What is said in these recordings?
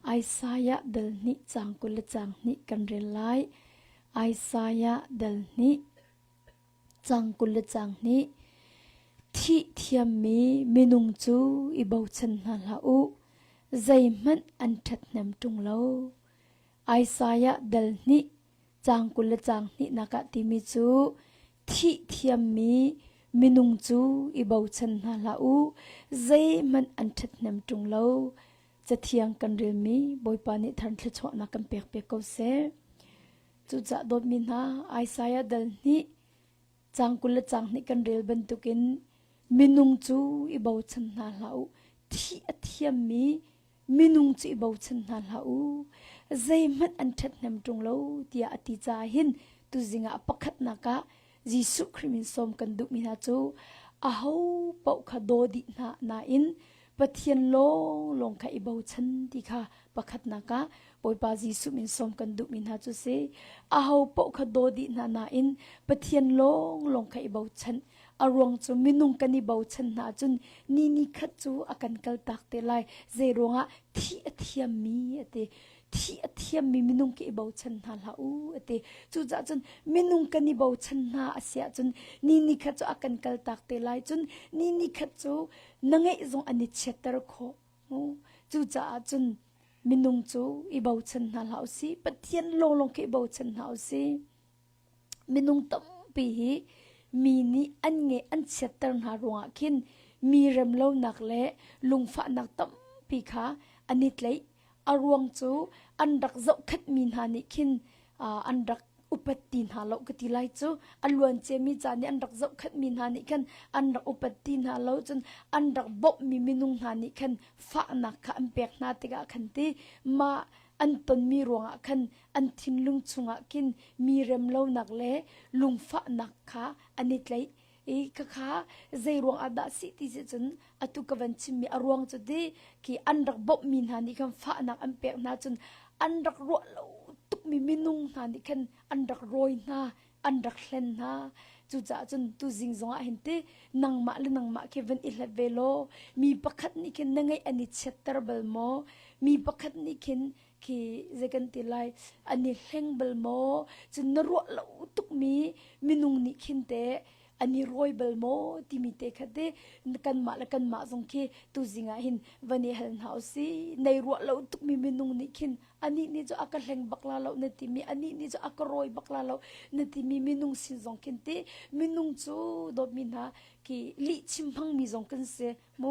Isaiah dal hnih caang 22 kan rel lai. Isaiah dal hnih caang 22 Thih thiammi minung cu i bochan hna hlah u, zeihmanh an ṭhathnem ṭung lo. Isaiah dal hnih caang 20 le caang hnihnak ah timi cu thih thiammi minung cu i bochan hna hlah u, zeihmanh an ṭhathnem ṭung lo. Cathiang kan relmi Bawipa nih thar thluachuahnak kan pek piak ko seh. Cucaah dawtmi hna, Isaiah dal hnih caang 20 le caang hnih kan rel bantukin minung cu i bochan hna hlah u. Thih a thiammi minung cu i bochan hna hlah u. Zeihmanh an ṭhathnem ṭung lo tiah a ti caah hin tuzing ah pakhatnak ah Jesuh Khrih min sawm kan duhmi hna cu aho paoh kha daw dih hna nain Pathian lawnglawng kha i bochan ti kha pakhatnak ah Bawipa Jesuh min sawm kan duhmi hna cu si. Aho paoh kha daw dih hna nain Pathian lawnglawng kha i bochan. A ruang cu minung kan i bochan hna ahcun ni ni khat cu a kan kaltak te lai. Zei ruangah thih a thiammi a ti. Thih a thiammi minung khi i bochan hna hlah u a ti. Cucaah cun minung kan i bochan hna a si ahcun ni ni khat cu a kan kaltak te lai. Cun ni ni khat cu na ngeih zong an i chiatter khawh. Cucaah cun minung cu i bochan hna hlah usih. Pathian lawnglawng khi i bochan hna usih. Minung tampi hi mi nih an nge an chiatter hna ruangah khin mi remlonak le lungfahnak tampi kha an i tlaih. A ruang cu an rak zohkhenhmi hna nih khin an rak upat ti hna lo ka ti lai cu. A luan ciami ca nih an rak zohkhenhmi hna nih khan an rak upat ti hna lo cun an rak bawmhmi minung hna nih khan fahnak kha an pek hna tikah khan ti mah an tonmi ruangah khan an thinlung chungah khin mi remlonak le lungfahnak kha an i tlaih i khakha zei ruang ah dah si ti si cun atu ka van chimmi a ruang cu ti khi an rak bawmhmi hna nih khan fahnak an pek hna cun an rak ruah lo tukmi minung hna nih khan an rak rawi hna an rak hlen hna. Cucaah cun tuzing zongah hin ti nangmah le nangmah khi van i hlat ve law mi pakhat nih khin na ngeih an i chiatter bal maw? Mi pakhat nih khin khi zei kan ti lai an i hleng bal maw? Cun na ruah lo tukmi minung nih khin teh an i rawi bal maw timi te kha te kanmah le kanmah zong khi tuzing ah hin van i hal hna usih. Nei ruah lo tukmi minung nih khin anih nih cu a ka hleng bak la lo na timi anih nih cu a ka rawi bak la lo na timi minung sin zong khin ti minung cu dawtmi hna khi lih chim hmangmi zong kan si mu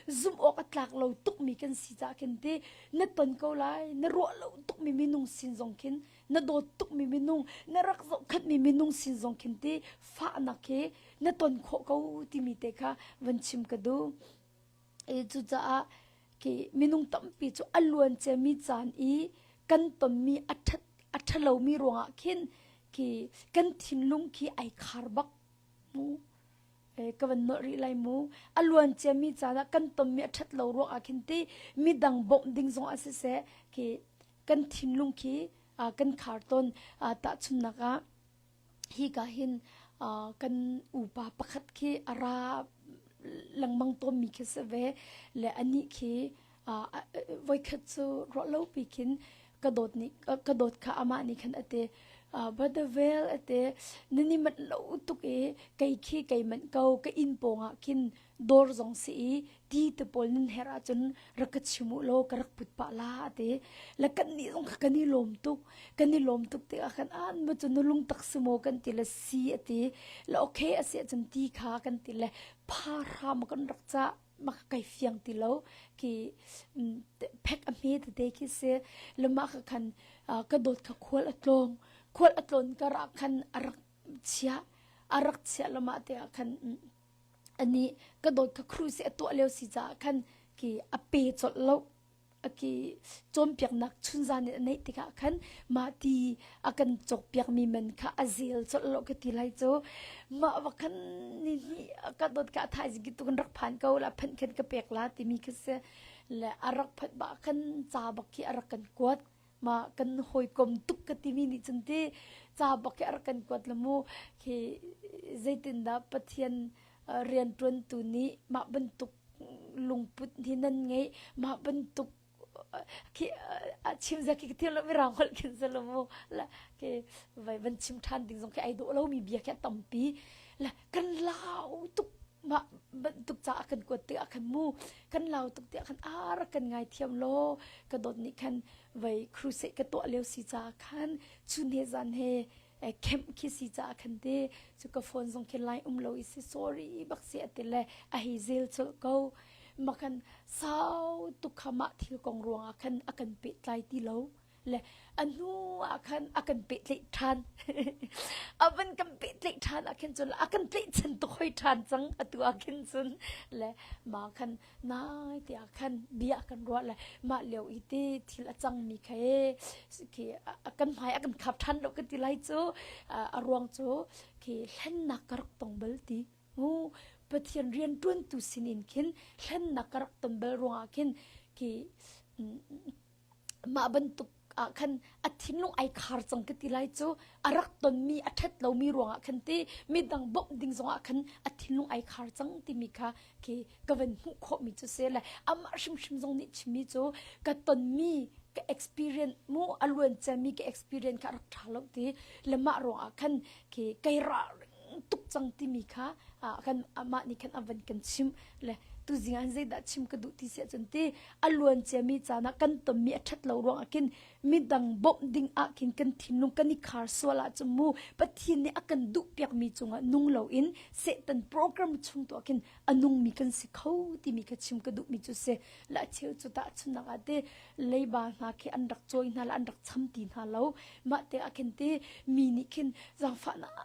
zumh awk a tlak lo tukmi kan si cah khin ti na ton ko lai na ruah lo tukmi minung sin zong khin na dawt tukmi minung na rak zohkhenhmi minung sin zong khin ti fahnak khi na ton khawh ko timi te kha van chim ka duh. I cucaah khi minung tampi cu a luan ciami caan i kan tonmi a ṭhat a ṭhalomi ruangah khin khi kan thinlung khi ai khar bak mu. Ka van nolh rih lai mu. A luan ciami caan ah kan tonmi a ṭhat lo ruangah khin ti midang bawmh ding zong ah siseh khi kan thinlung khi kan khar tawn. Tahchunhnak ah hika hin kan upa pakhat khi a ra lengmang tawnmi khi si ve le anih khi voikhat cu ruah lo pi khin ka dawt nih ka dawt kha amah nih khan a ti brother Vel a ti nan i manh lo tuk i kei khi kei manh ko ka inn pawng ah khin dawr zong si i ti te pawl nan herh ahcun rak ka chim u law ka rak put pah la a ti le kan nih zong kha kan i lawm tuk kan i lawm tuk tikah khan an ma cu na lung tak si maw kan ti le si a ti le okay a si ahcun ti kha kan ti le pha hram kan rak cah ma kai fiang ti lo ki phek a hme tete khi si le mah kha khan ka dawt kha khual a tlawng khual a tlawn kar ah khan a rak chia a rak chia le mah te ah khan Anih ka dawt kha cruise a tuah lio si caah khan ki a pe colh lo. A ki cawnpiaknak chunzan in a neih tikah khan mah ti a kan cawkpiakmi man kha a zel colh lo ka ti lai cu. Mah va khan ni hnih ka dawt ka thaizing ki tu kan rak phan ko la phanh khan ka pek la timi kha si. Le a rak phanh bah khan ca bak khi a rak kan kuat. Mah kan hawikom tuk ka timi nih cun ti ca bak hi a rak kan kuat la mu khi zeitindah Pathian rianṭuantu nih mah bantuk lungput hi nan ngeih mah bantuk khi. Chim zia khi ka thiam lo mirang holh khin si lo mu. La ke vai van chim ṭhan ding zong khi ai dawh lomi bia khi a tampi. La kan lau tuk mah bantuk ca a kan kuat tikah khan mu kan lau tuk tiah khan a rak kan ngai thiam law ka dawt nih khan vai crusade ka tuah lio si caah khan chun he zan he kemh khi si caah khan te cu ka phone zong khi line um lo i si sorry bak si ati le a hei zel colh ko ma khan sau tuk kha mah thil kong ruangah khan a kan pehtlai ti lo le a hnu ah khan a kan pehtlaih ṭhan a van kan pehtlaih ṭhan ah khin cun a kan tlaihchan tuk hoi ṭhan cang atu ah khin cun le ma khan nai te ah khan bia kan ruah le mah lio i te thil a cangmi kha e khi kan hmai a kan khap ṭhan lo ka ti lai cu a ruang cu khi hlennak ka rak tong bal ti mu Pathian rian ṭuantu sinin khin hlennak ka rak ton bal ruangah khin khi mah bantuk ah khan a thinlung ai khar cang ka ti lai cu a rak tonmi a ṭhat lomi ruangah khan ti midang bawmh ding zongah khan a thinlung ai khar cang timi kha khi ka van hmuh khawhmi cu si le amah hrimhrim zong nih chimmi cu ka tonmi ka experience mu a luan ciami ka experience kha a rak ṭha lo ti le mah ruangah khan khi kei ralring tuk cang timi kha kan amah nih khan a van kan chimh le tuzing ah zeidah chim ka duh ti si ahcun ti a luan ciami caan ah kan tonmi a ṭhat lo ruangah khin midang bawmh ding ah khin kan thinlung kan i khar sual ahcun mu Pathian nih a kan duhpiakmi cungah nung loin Satan program chung tuah khin a nungmi kan si kho timi kha chim ka duhmi cu si la cheu cu tahchunhnak ah te leiba hna khi an rak cawi hna le an rak cham ti hna lo mah te ah khin ti mi nih khin zaangfahnak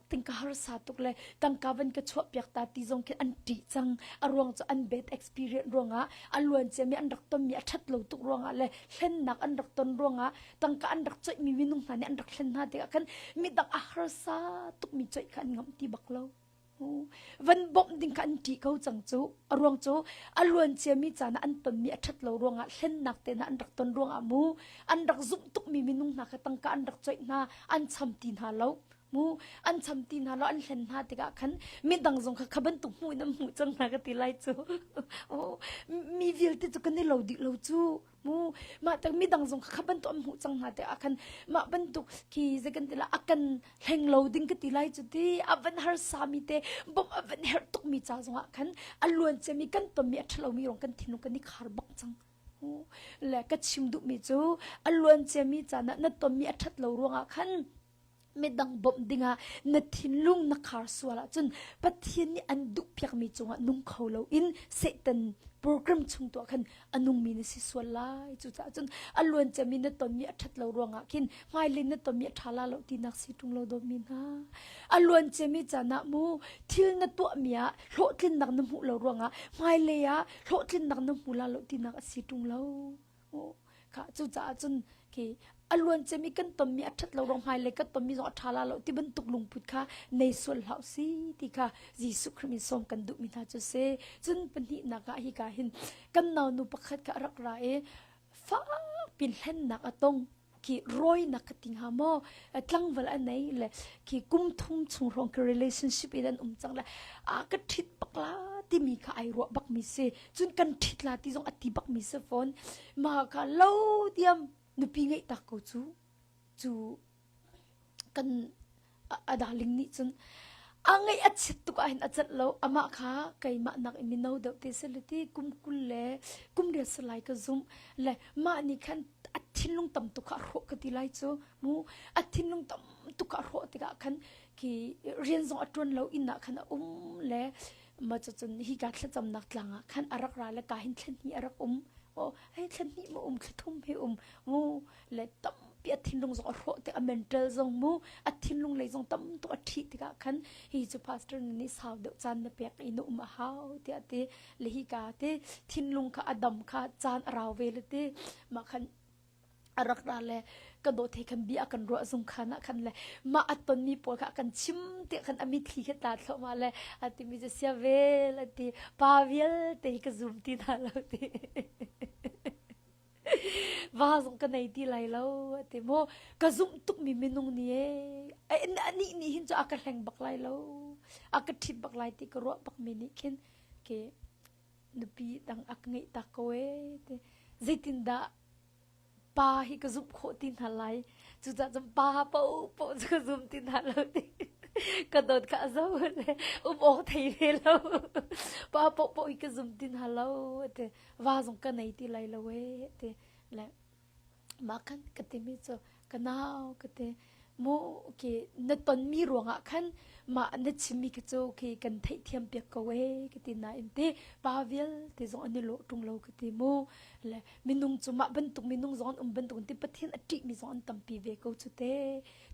ting ka harsa tuk le tangka van ka chuah piak ta ti zong khin an ṭih cang a ruang cu an bad experience ruangah a luan ciami an rak tonmi a ṭhat lo tuk ruangah le hlennak an rak ton ruangah tangka an rak coihmi minung hna nih an rak hlen hna tikah khan midang a harsa tukmi coih kha an ngamh ti bak lo Van bawmh ding kha an ṭih ko cang cu. A ruang cu a luan ciami caan ah an tonmi a ṭhat lo ruangah hlennak te hna an rak ton ruangah mu an rak zumh tukmi minung hna kha tangka an rak coih hna an cham ti hna lo mu an cham ti hna lo an hlen hna tikah khan midang zong kha kha bantuk hmuh in an hmuh cang hna ka ti lai cu. Mi vialte cu kan i lo dih lo cu. Mu mah tak midang zong kha bantuk an hmuh cang hna te ah khan mah bantuk khi zei kan ti la a kan hleng lo ding ka ti lai cu ti a van harsa mi te bawmh a van herh tuk mi ca zong ah khan a luan ciami kan tonmi a ṭhalo mi rong kan thinlung kan i khar bak cang le ka chim duh mi cu a luan ciami caan ah na tonmi a ṭhat lo ruangah khan midang bawmh dingah na thinlung na khar sual ahcun Pathian nih an duhpiakmi cungah nung kho loin Satan program chung tuah khan a nungmi na si sual lai. Cucaah cun a luan ciami na tonmi a ṭhat lo ruangah khin hmailei na tonmi a ṭha la lo tinak si ṭung lo dawtmi hna. A luan ciami caan ah mu thil na tuahmi ah hlawhtlinnak na hmuh lo ruangah hmailei ah hlawhtlinnak na hmu la lo tinak a si ṭung lo. Kha cucaah cun khi a luan ciami kan tonmi a ṭhat lo ruang hmailei kan tonmi zong a ṭha la lo ti bantuk lungput kha nei sual hlah si ti kha Jesuh Khrih min sawm kan duhmi hna cu si. Cun pahnihnak ah hika hin kan naunu pakhat kha a rak ra i fakpi hlennak a tong khi rawinak ka ti hnga maw tlangval a nei le khi kum thum chung hrawng khi relationship in an um cang le a ka ṭhit bak la timi kha ai ruah bak mi si cun kan ṭhit la ti zong a ti bak mi si fawn ma kha lo diam nupi ngeih tak ko cu cu kan a darling nih cun a ngaih a chiat tuk ahhin a celh lo amah kha keimah nak in mino deuh te si le ti kum 20 le kum riat si lai ka zumh le mah nih khan a thinlung tam tuk kha a hrawh ka ti lai cu mu a thinlung tam tuk kha a hrawh tikah khan khi rian zong a ṭuan lo inn ah khan a um le ma cucun hika thlacamnak tlang ah khan a rak ra le ka hin thlen hnih a rak um oh hei thlen hnih ma um thla thum he um mu le tampi a thinlung zong a hrawh tik a mental zong mu a thinlung lei zong tam tuk a ṭhih tikah khan hi cu pastor nih sau deuh caan na pek i na um a hau tiah ti le hi ka te thinlung kha a dam kha caan a rau ve le ti mah khan a rak ra le ka dawt he khan bia kan ruah zung khan ah khan le mah a tonmi pawl kha kan chim ti khan a mitthli kha tla thluahmah le a timi cu sia vel a ti pa vialte hi ka zum ti hna lo ti Va zong ka nei ti lai lo a ti maw ka zumh tukmi minung nih ee anih nih hin cu a ka hleng bak lai lo a ka ṭhit bak lai ti ka ruah bakmi nih khin ke nupi dang a ka ngeih tak ko ee ti zeitindah. Pa hi ka zumh khawh ti hna lai. Cucaah cun pa paoh paoh cu ka zum ti hna lo ti. Ka dawt kha a zo le um awk thei ve lo. Pa paoh paoh hi ka zum ti hna lo ti. Va zong ka nei ti lai lo ee ti. Le mah khan ka timi cu ka nau ka ti mu khi na tonmi ruangah khan mah na chimmi khi cu khi kan theihthiam piak ko ee ka ti nain ti pa vialte zong an i lawh ṭung lo ka ti mu le minung cu mah bantuk minung zong an um bantuk ti Pathian a ṭihmi zong an tampi ve ko cu te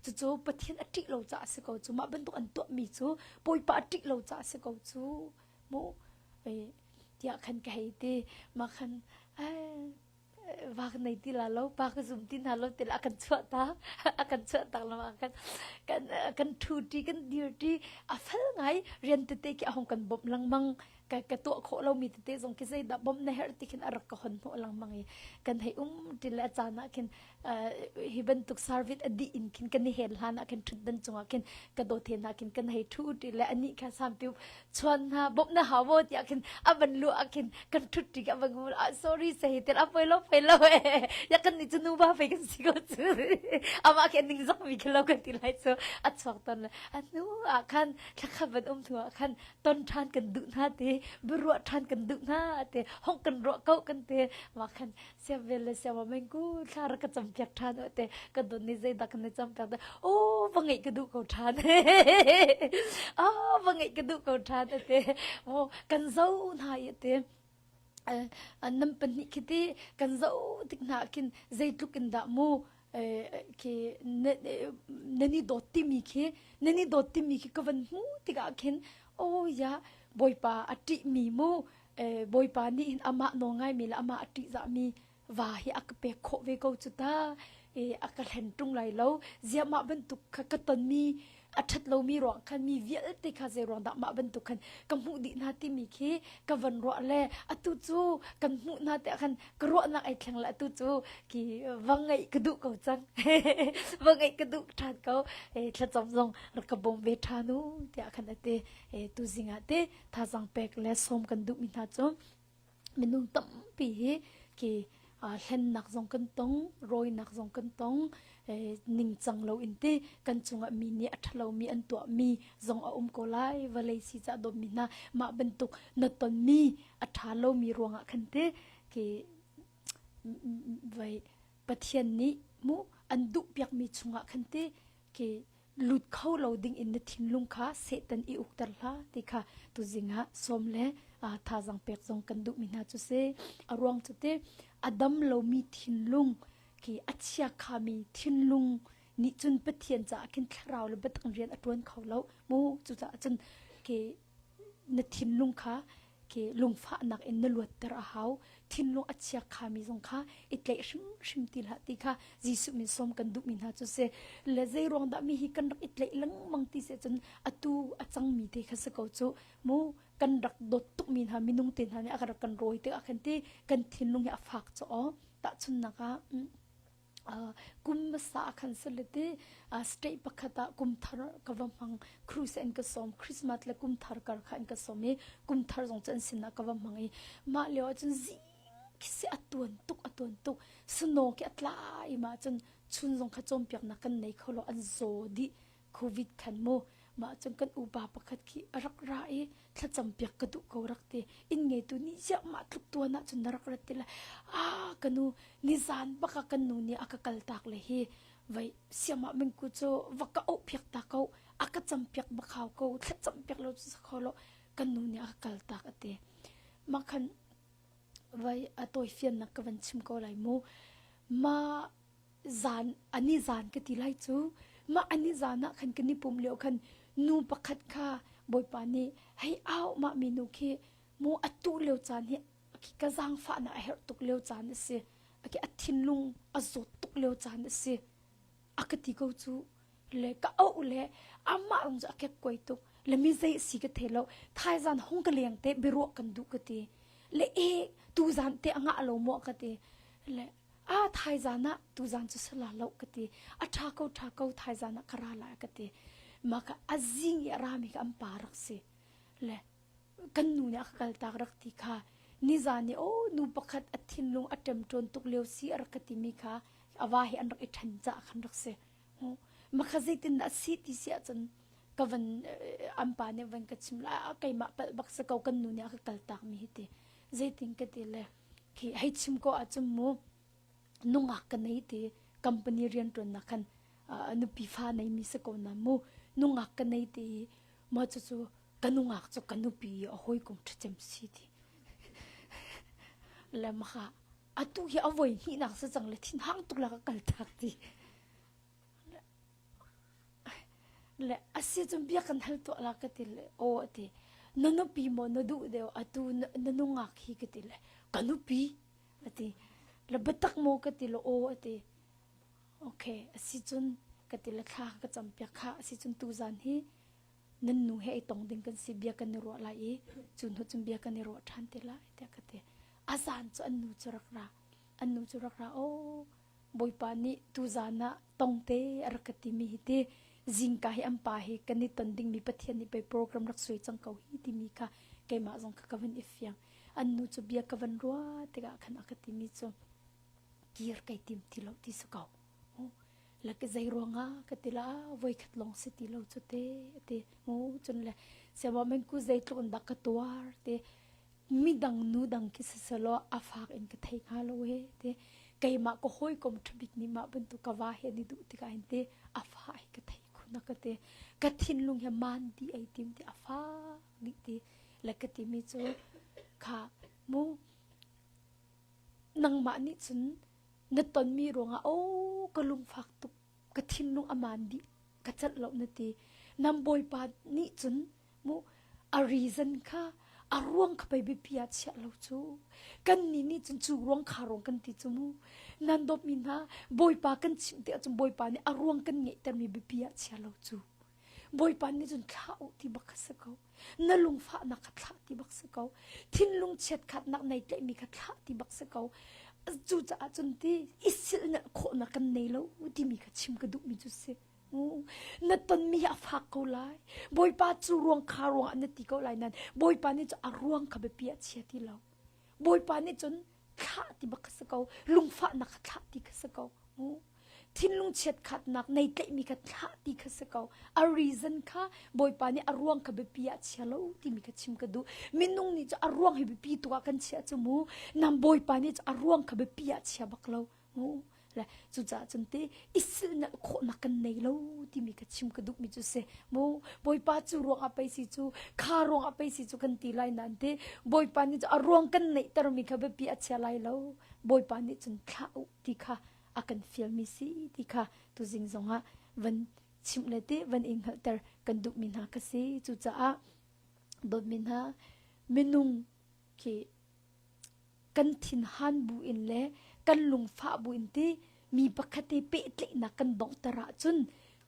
cucu Pathian a ṭih lo caah a si ko cu mah bantuk an tuahmi cu Bawipa a ṭih lo caah a si ko cu mu tiah khan ka hei ti mah khan va ka nei ti la lo pa ka zum ti hna lo ti a kan chuah ta a kan chuah tak lo ah kan kan kan thu ti kan dir ti a fel ngai rian tete khi a hong kan bawmh lengmang ka ka tuah khawh lo mi tete zong khi zeidah bawmh na herh ti khin a rak ka hon hnawh lengmang i kan hei um ti le a caan ah khin hi bantuk service a dih in khin kan i hel hlan ah khin ṭhutdan cungah khin ka dawt he hna khin kan hei ṭhu ṭi le anih kha sampi chuan hna bawmh na hau maw tiah khin a van luh ah khin kan ṭhut ṭi ka van ngul ah sorry se hi tel a poi lo poi lo e ya kan nih cu nu ba fei kan si ko cu amah khi ning zok mi khi lo kan ti lai cu a chuak ton le a hnu ah khan thlakhat van um hnu ah khan ton ṭhan kan duh hna ti biaruah ṭhan kan duh hna ti hong kan ruah ko kan ti mah khan siam vel le siam meng ku thla rak ka cam piak ṭhan u te ka don ni zei dak na cam piak te o va ngeih ka duh ko ṭhan oh va ngeih ka duh ko ṭhan te mo kan zo hna i te nam pahnih khi ti kan zo tik hna khin zeitluk in dah mu khi nani dawt timi khi nani dawt timi khi ka van hmu tikah khin oh ya bawipa a ṭih mi mu Bawipa nih hin amah nawl ngaimi le amah a ṭihzahmi va hi a ka pek khawh ve ko cu ta a ka hlen ṭung lai lo ziah mah bantuk kha ka tonmi a ṭhat lomi ruang khan mi vialte kha zei ruang dah mah bantuk khan ka hmuh dih hna timi khi ka van ruah le atu cu kan hmuh hna tiah khan ka ruahnak ai thleng le atu cu ki va ngeih ka duh ko cang va ngeih ka duh ṭhan ko thlacam zong rak ka bawm ve ṭhan u tiah khan a ti tuzing ah te thazang pek le sawm kan duhmi hna cu minung tampi hi khi hlennak zong kan tong rawinak zong kan tong ningcang lo in ti kan cungah mi nih a ṭhalomi an tuahmi zong a um ko lai vawlei si ca dawtmi hna mah bantuk na tonmi a ṭha lomi ruangah khan ti khi vai Pathian nih mu an duh piakmi chungah khan ti khi lut kho lo ding in na thinlung kha Satan i ukter hlah ti kha tuzing ah sawm le thazang pek zong kan duhmi hna cu si. A ruang cu ti a dam lomi thinlung khi a chia khami thinlung nih cun Pathian caah khin thlarau le biatak rian a ṭuan kho lo mu cucaah cun khi na thinlung kha khi lungfahnak in na luatter a hau thinlung a chia khami zong kha i tlaih hrimhrim ti hlah ti kha Jesuh min sawm kan duhmi hna cu si le zei ruang dah mi hi kan rak i tlaih lengmang ti se cun atu a cangmi te kha si ko cu mu kan rak dawt tukmi hna minung te hna nih a rak kan rawi tikah khan ti kan thinlung hi a fak cu aw tahchunnak ah kum hmasa ah khan salete state pakhat ah kum thar ka va hmang cruise an ka sawm Christmas le kum thar kar kha an ka sawm i kum thar zong cu an sinah ka va hmang i mah lio ah cun zing khi si a tuan tuk a tuan tuk snow khi a tla i mah cun chun zong kha cawnpiaknak kan nei kho lo an zaw dih Covid khan mu mah cun kan upa pakhat khi a rak ra i thlacam piak ka duh ko rak ti inn ngeitu nih ziah mah tluk tuan ah cun na rak rat ti le ah ka nu nizan bak ah kan nu nih a ka kal tak le hi vai siamah mingku cu va ka auh piak ta ko a ka cam piak bak hau ko thlacam piak lo cu kho lo kan nu nih a ka kal tak a ti mah khan vai a tawifiannak ka van chim ko lai mu ma zan ani zan ka ti lai cu mah ani zan ah khan kan i pum lio khan nu pakhat kha bawipa nih hei au mah mi nu khi mu atu lio caan hi ka zaangfahnak a herh tuk lio caan a si a thinlung a zawt tuk lio caan a si a ka ti ko cu le ka auh le amah rong cu a kek kuai tuk le mi zei si ka thei lo thaizan hong ka leng te biaruah kan duh ka ti le e tu zan te a ngah lo maw ka ti le a thaizan ah tuzan cu sala lo ka ti a ṭha ko ṭha ko thaizan ah ka ra lai ka ti mah ka a zing i a rami ka an pa rak si le kan nu nih a ka kaltak rak ti kha. Nizan i aw nu pakhat a thinlung a ṭemṭawn tuk lio si a rak ka timi kha a va hi an rak i ṭhen caah khan rak si. Makha zeitin dah si ti si ahcun ka van an pa nih van ka chim la keimah palh bak si ko kan nu nih a ka kaltak mi hi ti zeitin ka ti le khi hei chim ko ahcun mu nungak ka nei ti company rianṭuannak khan nupi fa nei mi si ko na mu nungak ka nei ti ma cu cu ka nungak cu ka nupi a hawikom ṭhacem si ti le maka atu hi a voi hnihnak si cang le thinhang tuk la ka kal tak ti Le asi cun bia kan hal tuah la ka ti le aw a ti. Na nupi maw na duh deuh atu na nungak hi ka ti le ka nupi a ti. Le biatak maw ka ti le aw a ti. Okay asi cun ka ti le thla ka cam piak kha asi cun tuzan hi nan nu he ai tong ding kan si bia kan i ruah lai i cu hnu cun bia kan i ruah ṭhan te lai tiah ka ti. A zan cu an nu cu rak ra. An nu cu rak ra aw Bawipa nih tuzan ah tongte a rak ka timi hi ti zingka hi an pa hi kan i ton dingmi Pathian nih pei program rak suai cang ko hi timi kha keimah zong kha ka van i fiang. An nu cu bia ka van ruah tikah khan a ka timi cu kir kai tim ti lo ti si ko. La ka zei ruangah ka ti la voikhat lawng si ti lo cu te ti mu cun le siawa men ku zeitluk in dah ka tuar te midang nu dang khi siselaw a fak in ka thei hnga lo he te keimah ka hawikom ṭhabik nih mah bantuk ka va he an i duh tikah hin te a fa hi ka thei khun a ka ti ka thinlung he maan di ei tim ti a fak dih ti le ka timi cu kha mu nangmah nih cun na tonmi ruangah oh ka lungfak tuk ka thinlung a maan dih ka celh lo na ti nan bawipa nih cun mu a reason kha a ruang kha pei biapi ah chiah lo cu kan nih nih cun cu ruang kha ruang kan ti cu mu nan dawtmi hna bawipa kan chimh tikah cun bawipa nih a ruang kan ngeihtermi biapi ah chia lo cu bawipa nih cun thlah u ti bak kha si ko na lungfahnak kha thlah ti bak si ko thinlung chiatkhatnak nei tlaihmi kha thlah ti bak si ko cucaah cun ti i silhnalh khawhnak kan nei lo timi kha chim ka duhmi cu si Na tonmi hi a fak ko lai. Bawipa cu ruang kha ruang ah na ti ko lai nain Bawipa nih cun a ruang kha biapi ah chia ti lo. Bawipa nih cun thlah ti bak kha si ko. Lungfahnak kha thlah ti kha si ko. Thinlung chiatkhatnak nei tlaihmi kha thlah ti kha si ko. A reason kha Bawipa nih a ruang kha biapi ah chia lo timi kha chim ka duh. Minung nih cu a ruang hi biapi tuk ah kan chiah cu mu. Nam Bawipa nih cu a ruang kha biapi ah chia bak lo. Le cucaah cun te i silhnalh khawhnak kan nei lo timi ka chim ka duhmi cu si mu bawipa cu ruang ah pei si cu kha ruang ah pei si cu kan ti lai nain te bawipa nih cu a ruang kan neihtermi kha biapi a chia lai lo bawipa nih cun thlah u ti kha a kan fialmi si ti kha tuzing zongah van chimh le te van i hngalhter kan duhmi hna ka si cucaah dawtmi hna minung khi kan thinhan bu in le kan lungfah bu in ti mi pakhat he pehtlaihnak kan donghter ahcun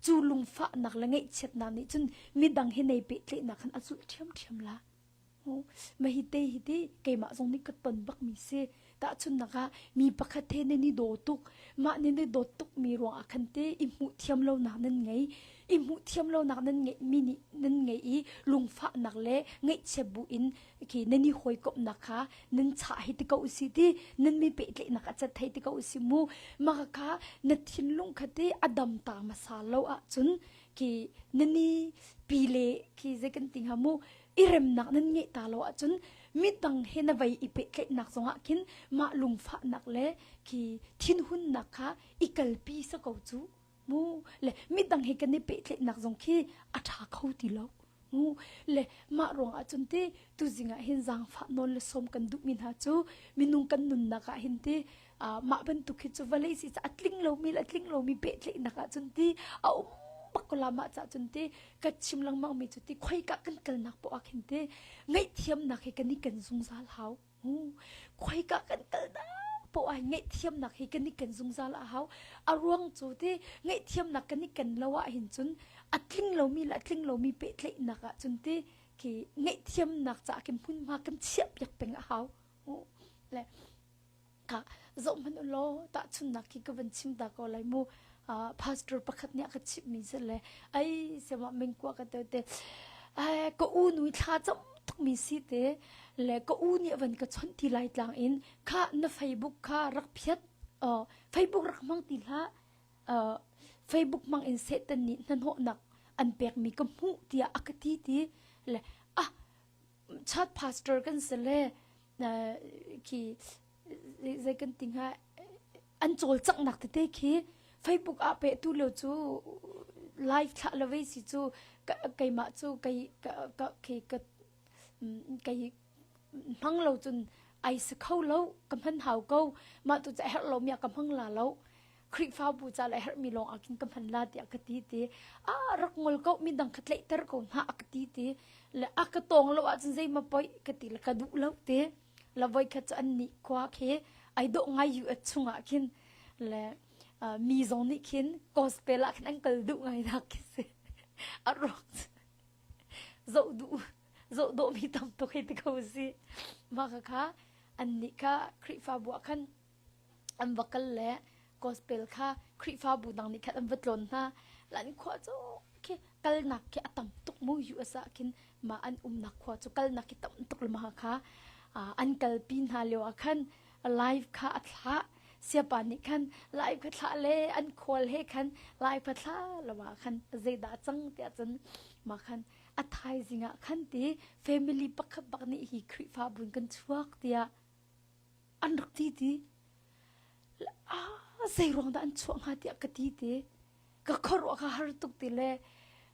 cu lungfahnak le ngaihchiatnak nih cun midang he nei pehtlaihnak khan a zulh ṭhiamṭhiam la. Mah hi te hi ti keimah zong nih ka ton bakmi si. Tahchunhnak ah mi pakhat he nan i daw tuk, mah nan i dawt tukmi ruangah khan te i hmuh thiam lonak nan ngei. I hmuh thiam lonak nan ngeihmi nih nan ngei i lungfahnak le ngaihchiat bu in khi nan i hawikomhnak kha nan chah hi ti ko usih ti nan mi pehtlaihnak a cat thei ti ko usih mu mah kha na thinlung kha ti a dam ta hmasa lo ahcun khi nan i pi le khi zei kan ti hnga mu i remnak nan ngeih ta lo ahcun midang he na vei i pehtlaihnak zongah khin mah lungfahnak le khi thinhunnak kha i kalpi sa ko cu mu le midang he kan i pehtlaihnak zong khi a ṭha kho ti lo mu le mah ruang ah cun ti tuzing ah hin zaangfah nawn le sawm kan duhmi hna cu minung kan nunnak ah hin ti mah bantuk hi cu vawlei si a tling lomi le a tling lomi pehtlaihnak ah cun ti a um bak ko la mah ca cun ti ka chim lengmang mi cu ti khoika kan kalnak poah ah khin ti ngaihthiamnak hi kan i kan zungzal hau Khoika kan kal dah poah ngaihthiamnak hi kan i ken zungzal a hau. A ruang cu ti ngaihthiamnak kan i ken lo ah hin cun a tling lomi le a tling lomi pehtlaihnak ah cun ti khi ngaihthiamnak caah khin hmunhma kan chiah piak peng a hau. Le ka zoh hmanh u law tahchunhnak khi ka van chim ta ko lai mu. Uh, pastor pakhat nih a ka chimhmi si le ai sema mengkua ka te te ai ka u nui thla cam tukmi si te. Le ka u nih van ka chawnh ti lai tlang in kha na Facebook kha rak phiat uh, Facebook rak hmang ti hlah uh, Facebook hmang in Satan nih hnahnawhnak an pekmi ka hmuh tiah a ka ti ti le ah chat pastor kan si le khi zei kan ti hnga an cawlcanghnak tete khi Facebook ah pe tu lio cu live thlah lo ve si cu keimah cu kei ka ka khi ka kei hmang lo cun ai si kho lo ka hman hau ko mah tu ca herh lo mi ah ka hmang la lo Khrihfabu ca le herhmi lawng ah khin ka hman la tiah ka ti ti a rak ngol ko mi dang kha tlaihter ko hna a ka ti ti le a ka tawng lo ahcun zei ma poi ka ti le ka duh lo ti la voi khat cu an nih khua khi ai dawh ngai US chungah khin le mi zong nih khin gospel ah khin an kal duh ngai nak khi si a ruak zoh duh zoh dawh mi tam tuk hei ti ko si mah kha kha an nih kha Khrihfabu ah khan an va kal le gospel kha Khrihfabu dang nih khan an va tlawn hna. Lan khua cu khi kalnak khi a tam tuk mu US ah khin mah an umnak khua cu kalnak khi tam tuk le mah kha an kalpi hna lio ah khan live kha a thlah siapa nih khan live kha thlah le an khual he khan live kha thla lo ah khan zeidah cang tiah cun mah khan a thaizing ah khan ti family pakhat bak nih hi Khrihfabu in kan chuak tiah an rak ti ti ah zei ruang dah an chuah hnga tiah ka ti ti ka khuaruah ka har tuk ti le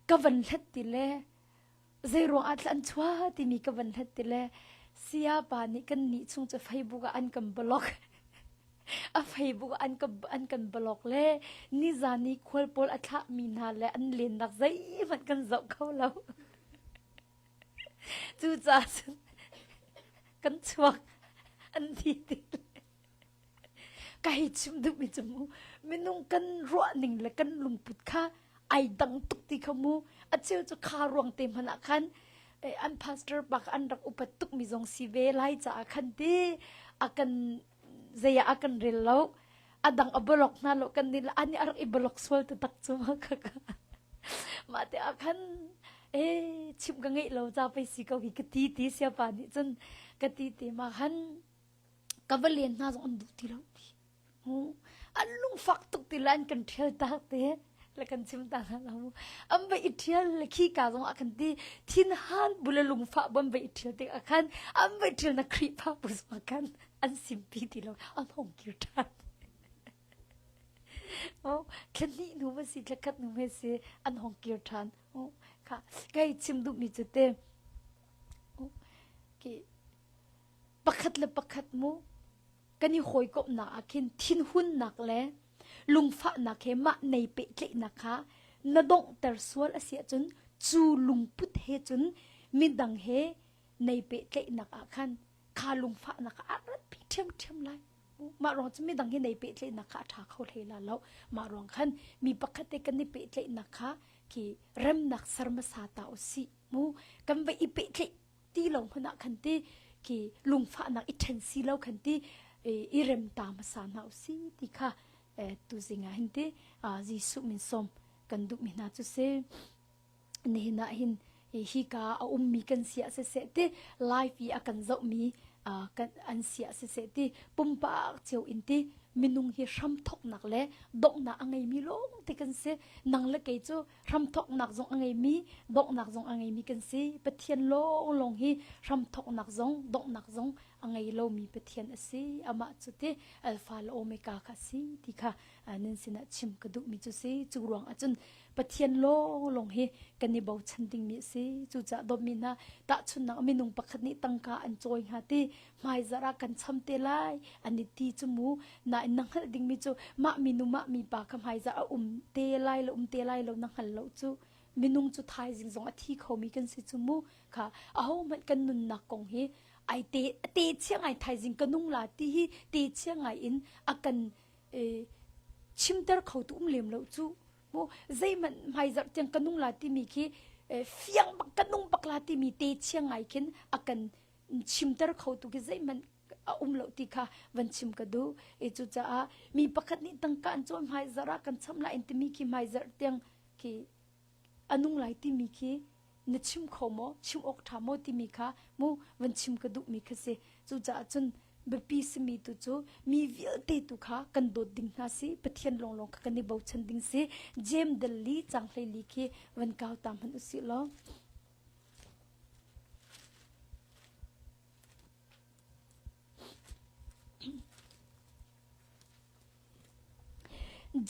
ka van hlet ti le zei ruang ah an chuah timi ka van hlet ti le siya pa nih kan nih chung cu Facebook ah an kan block a Facebook ah an ka an kan block le nizan i khual pawl a thlah mi hna le an lennak zeihmanh kan zoh kho lo Cucaah cun kan chuak an ti ti ka hei chim duhmi cu mu minung kan ruahning le kan lungput kha ai dang tuk ti kha mu a cheu cu kha ruang te hmanh ah khan an pastor pa kha an rak upat tukmi zong si ve lai caah khan ti a kan zei ah a kan rel lo a dang a block hna lo kan nih ani a rak i block sual te tak cu ma kha ka mah te ah khan e chim ka ngeih lo ca pei si ko hi ka ti ti siapa nih cun ka ti ti ma khan ka va len hna zong an duh ti lo ti an lungfak tuk ti la an kan ṭhial tak te le kan chim ta hna lo mu an va i ṭhial le khi ka zong ah khan ti thinhan bu le lungfah bu an va i ṭhial tik ah khan an va i ṭhial na Khrihfa bu zong ah khan an simpi ti lo an hong kir ṭhan oh thla hnih hnu ma si thla khat hnu ma si an hong kir ṭhan oh kha kai chim duhmi cu te oh ki pakhat le pakhat mu kan i hawikomhnak ah khin thinhunnak le lungfahnak he mah nei pehtlaihnak kha na donghter sual a si ahcun cu lungput he cun midang he nei pehtlaihnak ah khan kha lungfahnak kha a ratpi ṭhiamṭhiam lai. Mah ruang cu midang hi nei pehtlaihnak kha a ṭha kho hlei la lo. Mah ruang khan mi pakhat te kan i pehtlaihnak kha khi remnak ser hmasa ta usih mu kan va i pehtlaih ti lo hmanh ah khan ti khi lungfahnak i ṭhen si lo khan ti i rem ta hmasa hna usih ti kha tuzing ah hin ti Jesuh min sawm kan duhmi hna cu si nihin ah hin hika a ummi kan si ah siseh ti live i a kan zohmi kan an si ah siseh ti pumpak cio in ti minung hi hramthoknak le donghnak a ngeimi lawng te kan si nang le kei cu hramthoknak zong a ngeimi donghnak zong a ngeimi kan si Pathian lawnglawng hi hramthoknak zong donghnak zong a ngei lomi Pathian a si amah cu ti Alpha le Omega kha si ti kha nan sinah chim ka duhmi cu si cu ruang ahcun Pathian lawnglawng hi kan i bochan dingmi a si cucaah dawtmi hna tahchunhnak minung pakhat nih tangka an cawi hnga ti hmaizarh ah kan cham te lai an i ti cu mu nain na hngalh dingmi cu mah minu mah mipa kha hmaizarh a um te lai lo um te lai lo na hngal lo cu minung cu thaizing zong a thi khomi kan si cu mu kha ahohmanh kan nunnak kong hi ai te te chia ngai thaizing ka nung la ti hi te chia ngai in a kan chimter kho tu um lem lo cu mu zeihmanh hmaizarh tiang ka nung la timi khi fiang bak ka nung bak la timi te chia ngai khin a kan chimter kho tu khi zeihmanh a um lo ti kha van chim ka duh e cucaah mi pakhat nih tangka an cawn hmaizarh ah kan cham lai in timi khi hmaizarh tiang khi a nung lai timi khi. Na chim kho maw? Chim awk ṭha maw timi kha mu van chim ka duhmi kha si. Cucaah cun biapi simi tu cu mi vialte tu kha kan dawt ding hna si. Pathian lawnglawng kha kan i bochan ding si. Jeim dal li cang 14 khi van kau ta hmanh usih law.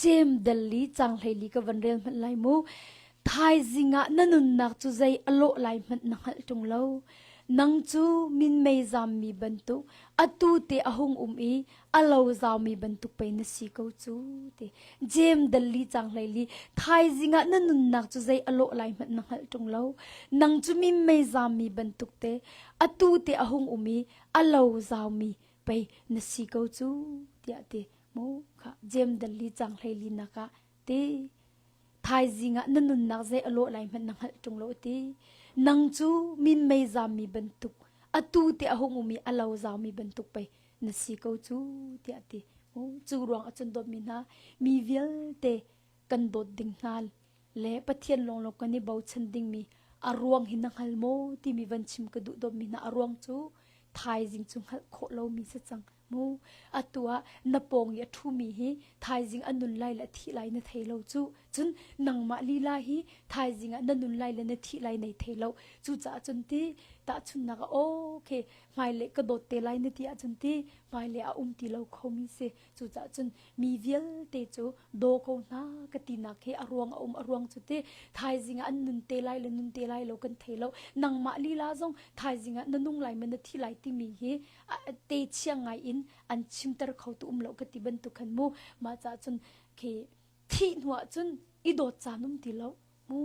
Jeim dal li cang 14 ka van rel hmanh lai mu. Thaizing ah na nunnak cu zei a lawh lai hmanh na hngalh ṭung lo. Nang cu minmei zammi bantuk atu te a hung um i a lo zaumi bantuk pei na si ko cu ti. Jeim dal li cang 14 thaizing ah na nunnak cu zei a lawh lai hmanh na hngalh ṭung lo. Nang cu minmei zammi bantuk te atu te a hung um i a lo zaumi pei na si ko cu tiah ti mu kha jem dal li cang 14 nak ah ti thaizing ah na nunnak zei a lawh lai hmanh na hngalh ṭung lo ti nang cu minmei zammi bantuk atu te a hung um i a lo zaumi bantuk pei na si ko cu tiah ti cu ruang ah cun dawtmi hna mi vialte kan dawt ding hna le Pathian lawnglawng kan i bochan dingmi a ruang hi na hngal maw timi van chim ka duh dawtmi hna a ruang cu thaizing cu hngalh khawh lomi si cang mu atu ah na pawng i a ṭhumi hi thaizing a nun lai le a thih lai na thei lo cu cun nangmah lila hi thaizing ah na nun lai le na thih lai nei thei lo cucaah cun ti tahchunhnak ah okay hmailei ka dawt te lai na ti ahcun ti hmailei a um ti lo khomi si Cucaah cun mi vialte cu daw ko hna ka tinak hi a ruang a um a ruang cu ti thaizing ah an nun te lai le nun te lai lo kan thei lo nangmah lila zong thaizing ah na nung lai ma na thi lai timi hi te chia ngai in an chimter kho tu um lo ka ti bantuk khan mu mah caah cun khi thih hnu ah cun i dawt caan um ti lo mu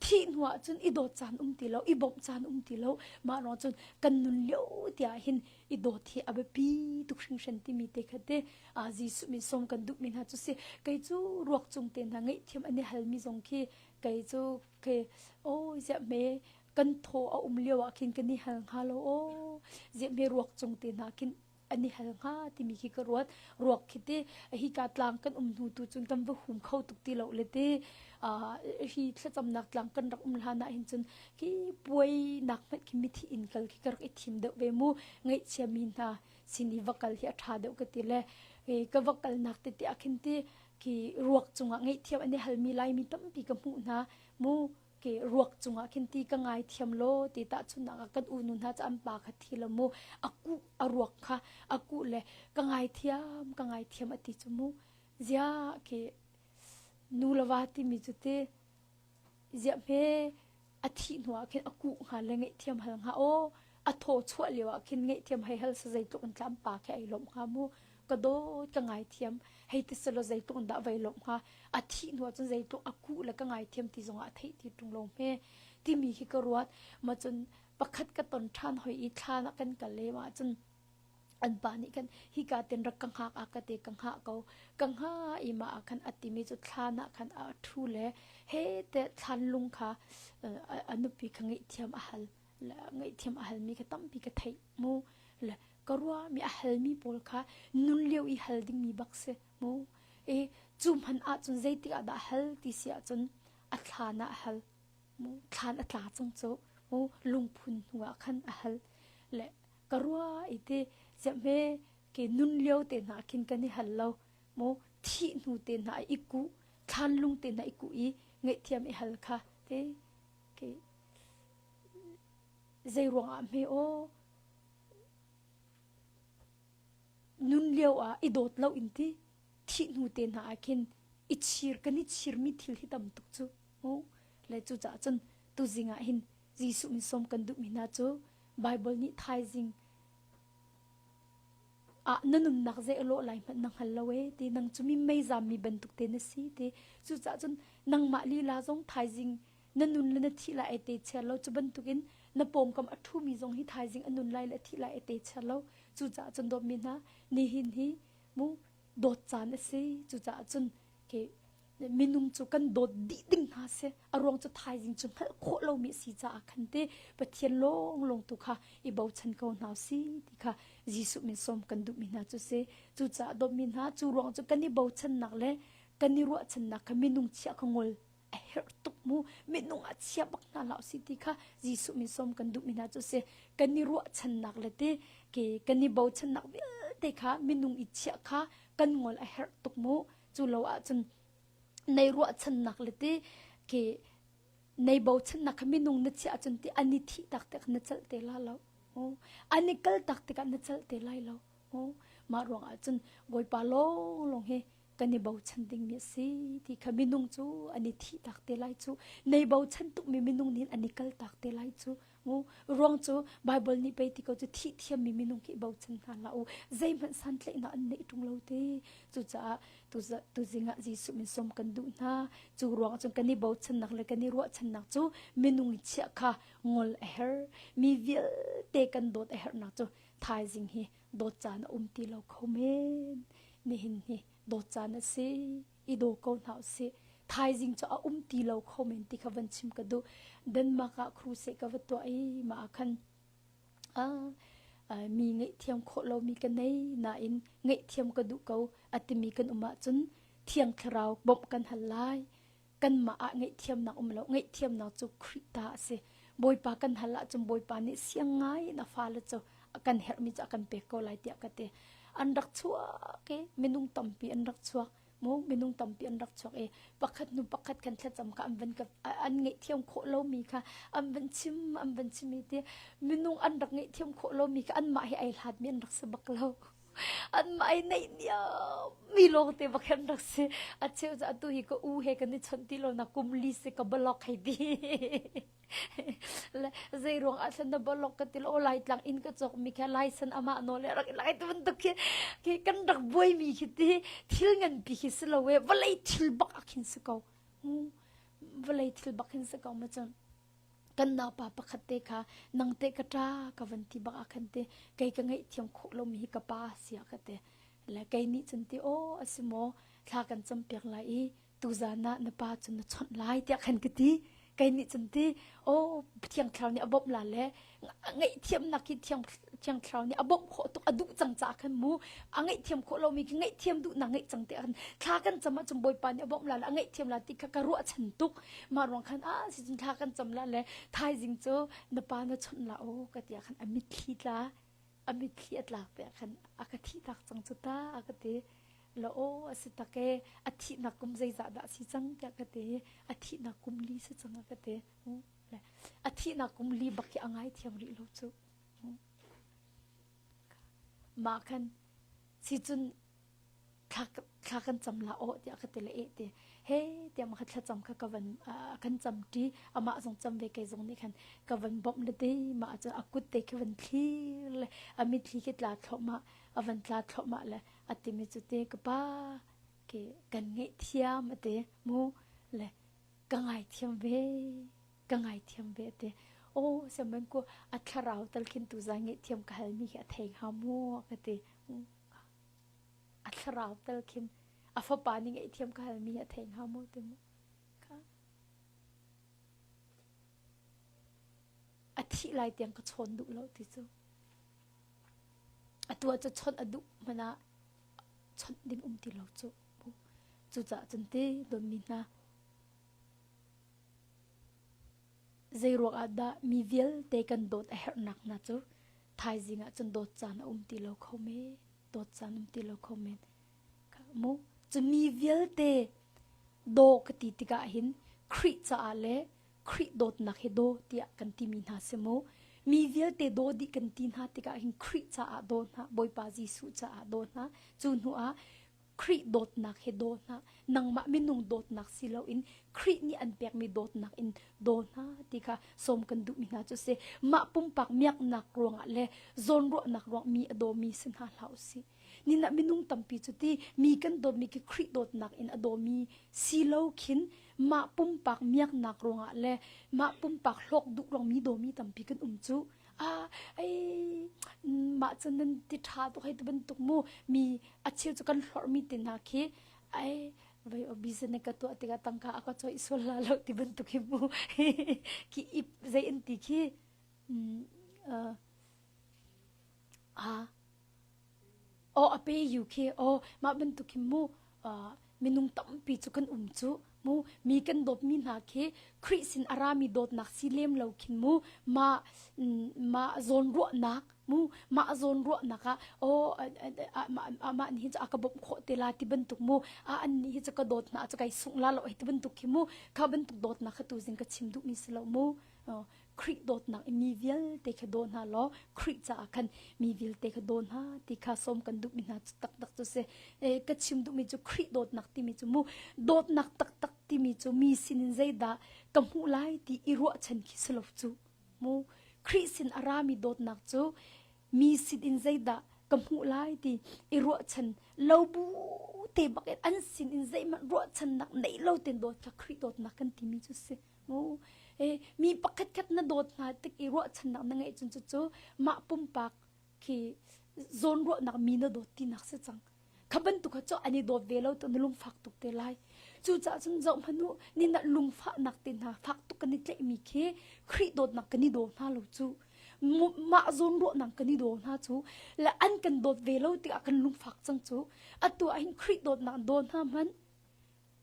thih hnu ah cun i dawt caan um ti lo i bawmh caan um ti lo mah ruang cun kan nun lio tiah hin i dawt hi a biapi tuk hringhran timi te kha te a Jesuh min sawm kan duh mi hna cu si kei cu ruak cung te hna ngaihthiam an i hal mi zong khi kei cu ke oh ziah hme kan thaw a um lio ah khin kan i hal hnga lo oh ziah hme ruak cung te hna khin an i hal hnga timi khi ka ruat ruak khi te hika tlang kan um hnu tu cun kan va hum kho tuk ti lo le te hi thlacamnak tlang kan rak um hlan ah hin cun khi puai nak hmanh khi mithi inn kal khi ka rak i thim deuh ve mu ngaihchia mi hna sin i va kal hi a ṭha deuh ka ti le ka va kalnak tete ah khin ti khi ruak cungah ngaihthiam an i halmi laimi tampi ka hmuh hna mu ke ruak cungah khin ti ka ngai thiam law ti tahchunhnak ah kan unu hna cu an pa kha thi lo mu a kuh a ruak kha a kuh le ka ngai thiam ka ngai thiam a ti cu mu zia ke nu le va timi cu ti ziah hme a thih hnu ah khin a kuh hnga le ngaihthiam hal hnga aw a thaw chuah lio ah khin ngaihthiam hei hal sa zeitluk in tlam pa khi ai lawmh hnga mu ka dawt ka ngaithiam hei ti selaw zeitluk in dah vai lawmh hnga a thih hnu ah cun zeitluk a kuh le ka ngaithiam ti zongah a theih ti ṭung lo hme timi hi ka ruat ma cun pakhat ka ton ṭhan hoi i thlan ah kan kal le ma cun an pa nih khan hika ten rak ka hngak a ka te ka hngah ko ka hnga i ma ah khan a timi cu thlan ah khan a ṭhu le he te thlan lung kha a nupi kha ngaihthiam a hal ngaihthiam a halmi kha tampi ka theih mu le ka ruahmi a halmi pawl kha nun lio i hal dingmi bak si mu i cu hman ahcun zeitik ah dah hal ti si ahcun a thlan ah a hal mu thlan a tla cang cu mu lungphun hnu ah khan a hal le ka ruah i ti ziahme ke nun lio te hna khin kan i hal lo mu thih hnu te hna i kuh thlan lung te hna i kuh i ngaihthiam i hal kha te ke zei ruangah hme aw nun lio ah i dawt lo in ti thih hnu te hna ah khin i chir kan i chirmi thil hi tam tuk cu mu le cu caah cun tuzing ah hin Jesuh min sawm kan duhmi hna cu Bible nih thaizing ah na nunnak zei a lawh lai hmanh na hngal lo ee ti nang cu mi mei zammi bantuk te na si ti cucaah cun nangmah lila zong thaizing na nun le na thih lai ai te chiar lo cu bantukin na pawngkam a ṭhumi zong hi thaizing a nun lai le a thih lai ai te chiar lo cucaah cun dawtmi hna nihin hi mu dawt caan a si cucaah cun ke minung cu kan dawt dih ding hna si a ruang cu thaizing cu hngalh khawh lomi a si caah khan te Pathian lawng lawng tu kha i bochan ko hna si ti kha Jesuh min sawm kan duhmi hna cu si cucaah dawtmi hna cu ruang cu kan i bochannak le kan i ruahchannak kha minung chiah kha ngol. A herh tuk mu. Minung ah chia bak hna hlah usih ti kha Jesuh min sawm kan duhmi hna cu si. Kan i ruahchannak le te ke kan i bochannak vialte kha minung i chiah kha kan ngol a herh tuk mu. Cu lo ahcun nei ruahchannak le te ke nei bochannak kha minung na chiah ahcun ti an i thih tak te na celh te la lo. An i kal tak tikah na celh te lai lo. Mah ruang ahcun Bawipa lawnglawng hi kan i bochan dingmi a si ti kha minung cu an i thih tak te lai cu. Nei bochan tukmi minung nih an i kal tak te lai cu. Ruang cu Bible nih pei ti ko cu thih thiammi minung khi bochan hna hlah u. Zeihmanh santlaihnak an neih ṭung lo te. Cucaah tuzing ah Jesuh min sawm kan duh hna. Cu ruang cun kan i bochannak le kan i ruahchannak cu minung i chiah kha ngol a herh. Mi vialte kan dawt a herhnak cu thaizing hi dawt caan a um ti lo kho men. Nihin hi dawt caan a si. I daw ko hna usih. Thaizing cu a um ti lo kho men ti kha van chim ka duh. Denmark ah crusade ka va tuah i mah ah khan mi ngaihthiam khawh lomi ka nei nain ngaihthiam ka duh ko a timi kan um ahcun Thiang Thlarau bawmh kan hal lai. Kanmah ah ngaihthiamnak um lo. Ngaihthiamnak cu Khrih ta a si. Bawipa kan hal ahcun Bawipa nih siang ngai in a fale cu a kan herhmi cu a kan pek ko lai tiah ka ti. An rak chuak i minung tampi an rak chuak. Mu minung tampi an rak chuak i pakhat hnu pakhat kan thlacam kha an van ka an ngaihthiam khawh lomi kha an van chim an van chim i ti minung an rak ngaihthiam khawh lomi kha anmah hi ai hlatmi an rak si bak lo. Anmah i neihniam mi lawngte bak an rak si. A cheu cu atu hi ka u he kan i chawnh ti lo na kum li si ka block hei ti. Le zei ruang ah thlan na block ka ti lo Laitlang inn ka cawk mi kha laisan amah nawl le rak lai tu bantuk khi khi kan rak buai mi khi ti thil nganpi khi si lo e vawlei thil bak ah khin si ko. Vawlei thil bak hin si ko ma cun kan naupa pakhat te kha nang te ka ṭa ka van ti bak ah khan te kei ka ngaihthiam khawh lomi hi ka pa sia ka te le kei nih cun ti aw a si maw thla kan campiak lai i tuzan ah na pa cu na chawnh lai tiah khan ka ti kei nih cun ti aw thiang thlarau nih a bawmh la le ngaihthiamnak hi thiang thiang thlarau nih a bawmh khawh tuk a duh cang caah khan mu a ngaihthiam khawh lomi khi ngaihthiam duhnak ngeih cang te khan thla kan cam ahcun Bawipa nih a bawmh la le a ngaihthiam la ti kha ka ruahchan tuk mah ruang khan ah si cun thla kan cam la le thaizing cu na pa na chawnh la o ka ti ah khan a mitthli tla a mitthli a tlak te ah khan a ka thih tak cang cu ta a ka ti la aw a si tak e a thihnak kum zeizah dah si cang tiah ka ti a thihnak kum li si cang a ka ti a thihnak kum li bak hi a ngaithiam rih lo cu mah khan si cun thla kan cam la aw tiah ka ti le eh ti he tiah mah kha thlacam kha ka van kan cam ṭi amah zong cam ve kei zong nih khan ka van bawmh le te mah cu a kut te khi van thlir le a mitthli khi tla thluahmah a van tla thluahmah le a timi cu te ka pa ke kan ngaihthiam a ti mu le ka ngaithiam ve ka ngaithiam ve te aw siaman ku a thlarau tal khin tu zai ngaihthiam ka halmi hi a thei hnga mu ka ti a thlarau tal khin a fapa nih ngaihthiam ka halmi hi a thei hnga mu ti mu kha a thih lai tiang ka chawn duh lo ti cu atu ah cu chawnh a duh hmanh ah chawnh ding um ti lo cu cucaah cun ti dawtmi hna Zeiruang ah dah mi vialte kan dawt a herhnak hna cu thaizing ah cun dawt caan a um ti lo kho men, dawt caan um ti lo kho men. Mu cu mi vialte daw ka ti tikah hin Khrih caah le Khrih dawtnak hi daw tiah kan timi hna si mu. Mi vialte daw dih kan ti hna tikah hin Khrih caah daw hna, Bawipa Jesuh caah daw hna. Cu hnu ah Khrih dawtnak he daw hna. Nangmah minung dawtnak si loin Khrih nih an pekmi dawtnak in daw hna ti kha sawm kan duhmi hna cu si. Mah pumpak miaknak ruangah le zawnruahnak ruang mi a dawmi si hna hlah usih. Ninah minung tampi cu ti mi kan dawtmi khi Khrih dawtnak in a dawmi si lo khin mah pumpak miaknak ruangah le mah pumpak hlawk duh ruang mi dawmi tampi kan um cu. Ah, ei, mah cu nan ti ṭha tuk hei ti bantuk mu mi a cheu cu kan hlorhmi te hna khi ai vai o business ka tuah tikah tangka a ka cawih sual la lo ti bantuk hi mu khi ip zei an ti khi ah oh a pay you khi oh mah bantuk hi mu. Minung tampi cu kan um cu mu mi kan dawtmi hna khi Khrih sin a rami dawtnak si lem lo khin mu mah mah zawnruahnak mu mah zawnruahnak ah aw amah nih hin cu a ka bawmh khawh te la ti bantuk mu a an nih hi cu ka dawt hna cu kai sungh la lo ti bantuk khi mu kha bantuk dawtnak kha tuzing ka chim duhmi si lo mu Khrih dawtnak i mi vialte kha daw hna law Khrih caah khan mi vialte kha daw hna ti kha sawm kan duhmi hna cu taktak cu si. Ka chim duhmi cu Khrih dawtnak timi cu mu dawtnak taktak timi cu mi sinin zeidah ka hmuh lai ti i ruahchan khi si lo cu. Mu Khrih sin a rami dawtnak cu mi sinin zeidah ka hmuh lai ti i ruahchan lo bu te bak in an sin in zeihmanh ruahchannak nei lo ten dawt kha Khrih dawtnak kan timi cu si. Mi pakhat khat na dawt hna tik i ruahchannak na ngeih cun cucu mah pumpak khi zawnruahnak mi na dawt tinak si cang. Kha bantuk kha cu an i dawt ve lo tu na lungfak tuk te lai. Cucaah cun zoh hmanh u, ni na lungfahnak te hna fak tuk kan i tlaihmi khi Khrih dawtnak kan i daw hna lo cu. Mah zawnruahnak kan i daw hna cu le an kan dawt ve lo tikah kan lungfak cang cu. Atu ah hin Khrih dawtnak daw hna hmanh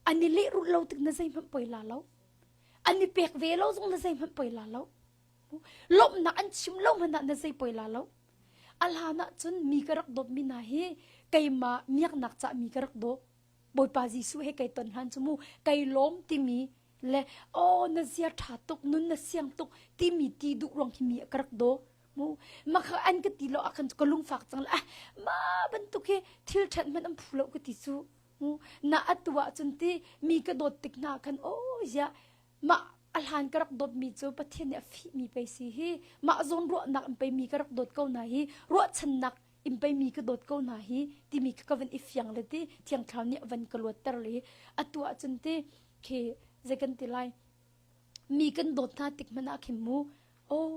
an i lehrulh lo tik na zeihmanh poi la lo an i pek ve lo zong na zeihmanh poi la lo lawmhnak an chim lo hmanh ah na zei poi la lo a hlan ah cun mi ka rak dawt mi hna hi keimah miaknak cah mi ka rak daw Bawipa Jesuh he kai ton hlan cu mu kai lawm timi le oh na zia ṭha tuk nun na siang tuk timi ti duh ruang hi mi ka rak daw mu makha an ka ti lo ah khan ka lungfak cang le ah ma bantuk hi thil ṭhat hmanh an phu lo ka ti cu Na atu ahcun ti mi ka dawt tik hna khan aw ziah mah a hlan ka rak dawtmi cu Pathian nih a fihmi pei si hi mah zawn ruahnak in pei mi ka rak dawt ko hna hi ruahchannak in pei mi ka dawt ko hna hi timi kha ka van i fiang le ti Thiang Thlarau nih a van ka luatter le atu ahcun ti khi zei kan ti lai mi kan dawt hna tik hmanh ah khin mu aw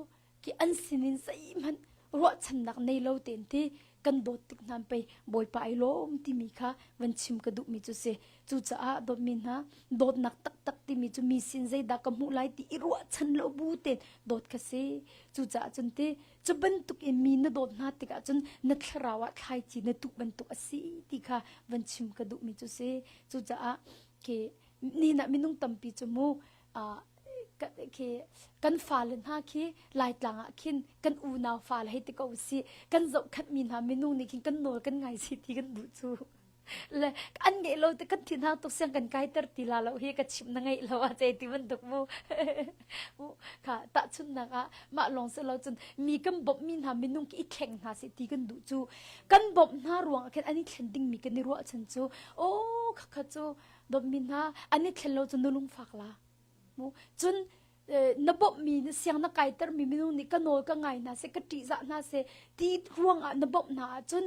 Ki an sinin zeihmanh ruahchannak nei lo tein ti kan dawt tik hna pei Bawipa ai lawm timi kha van chim ka duhmi cu si. Cucaah dawtmi hna dawtnak taktak timi cu mi sin zeidah ka hmuh lai ti i ruahchan lo bu tein dawt kha si. Cucaah cun ti cu bantuk in mi na dawt hna tikah cun na thlarau ah thlaici na tuh bantuk a si ti kha van chim ka duhmi cu si. Cucaah khi ni na minung tampi cu mu khi kan fale hna khi Laitlang ah khin kan unau fale hei ti ko usih kan zohkhenhmi hna minung nih khin kan nawl kan ngai si ti kan duh cu le an ngeih lo te kan thin hang tuk siang kan kaiter ti la lo hi ka chim na ngeih lo a ce ti bantuk mu kha tahchunnak ah mah lawng si lo cun mi kan bawmh mi hna minung ki i thleng hna si ti kan duh cu kan bawmh hna ruang ah khin an i thlen ding mi kan i ruahchan cu oh kha kha cu dawtmi hna an i thlen lo cu na lungfak la mu cun na bawmhmi na siang na kaitermi minung nih ka nawl ka ngai hna seh ka ṭihzah hna seh ti ruang ah na bawmh hna ahcun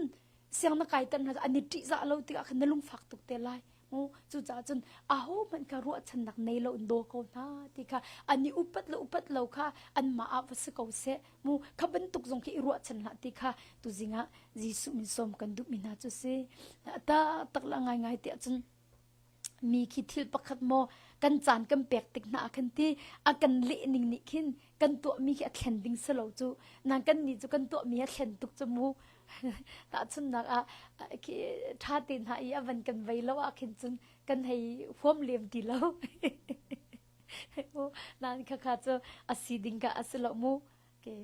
siang na kaiter hna an i ṭihzah lo tikah khan na lungfak tuk te lai mu cucaah cun aho hmanh kha ruahchannak nei lo in daw ko hna ti kha an i upat le upat lo kha anmah ah va si ko seh mu kha bantuk zong khi i ruahchan hlah ti kha tuzing ah Jesuh min sawm kan duhmi hna cu si ta tak la ngai ngai tiah cun mi khi thil pakhat maw kan caan kan pek tik hna ah khan ti a kan leh ning nih khin kan tuahmi khi a thlen ding si lo cu nang kan nih cu kan tuahmi a thlen tuk cu mu tahchunnak ah khi ṭha te hna i a van kan vei lo ah khin cun kan hei huam lem ti lo nan kha kha cu a si ding ka a si lo mu ke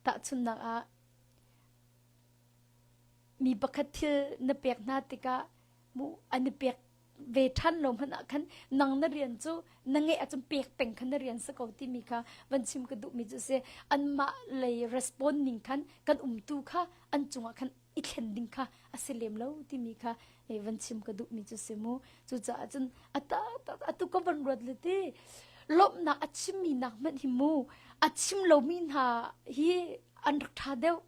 Tahchunhnak ah, mi pakhat thil na pek hna tikah mu an i pek ve ṭhan lo hmanh ah khan nang na rian cu na ngeih ahcun pek peng kha na rian si ko timi kha van chim ka duhmi cu si. Anmah lei respond ning khan kan umtu kha an cungah khan i thlen ding kha a si lem lo timi kha van chim ka duhmi cu si mu. Cucaah cun a taktak atu ka van ruat le ti lawmhnak a chimmi nak hmanh hi mu a chim lomi hna hi an rak ṭha deuh.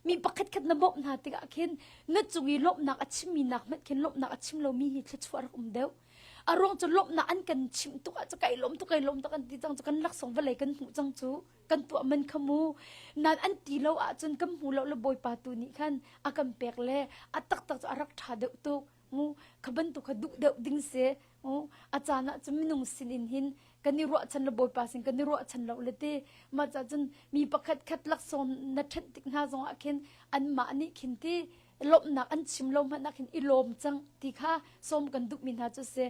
Mi pakhat khat na bawmh hna tikah khin na cung i lawmhnak a chimmi nak hmanh khin lawmhnak a chim lomi hi thluachuah rak um deuh. A ruang cu lawmhnak an kan chimh tuk ah cu kai lawm tuk kai lawm tuk an ti cang cu kan laksawng vawlei kan hmuh cang cu kan tuah man kha mu nan an ti lo ahcun kan hmu lo le bawipa tu nih khan a kan pek le a taktak cu a rak ṭha deuh tuk mu kha bantuk kha duh deuh ding si mu a caan ah cun minung sin in hin kan i ruahchan le bawipa sin kan i ruahchan lo le ti mah cah cun mi pakhat khat laksawng na ṭhenh tik hna zong ah khin anmah nih khin ti. Lawmhnak an chim lo hmanh ah khin i lawm cang ti kha sawm kan duhmi hna cu si.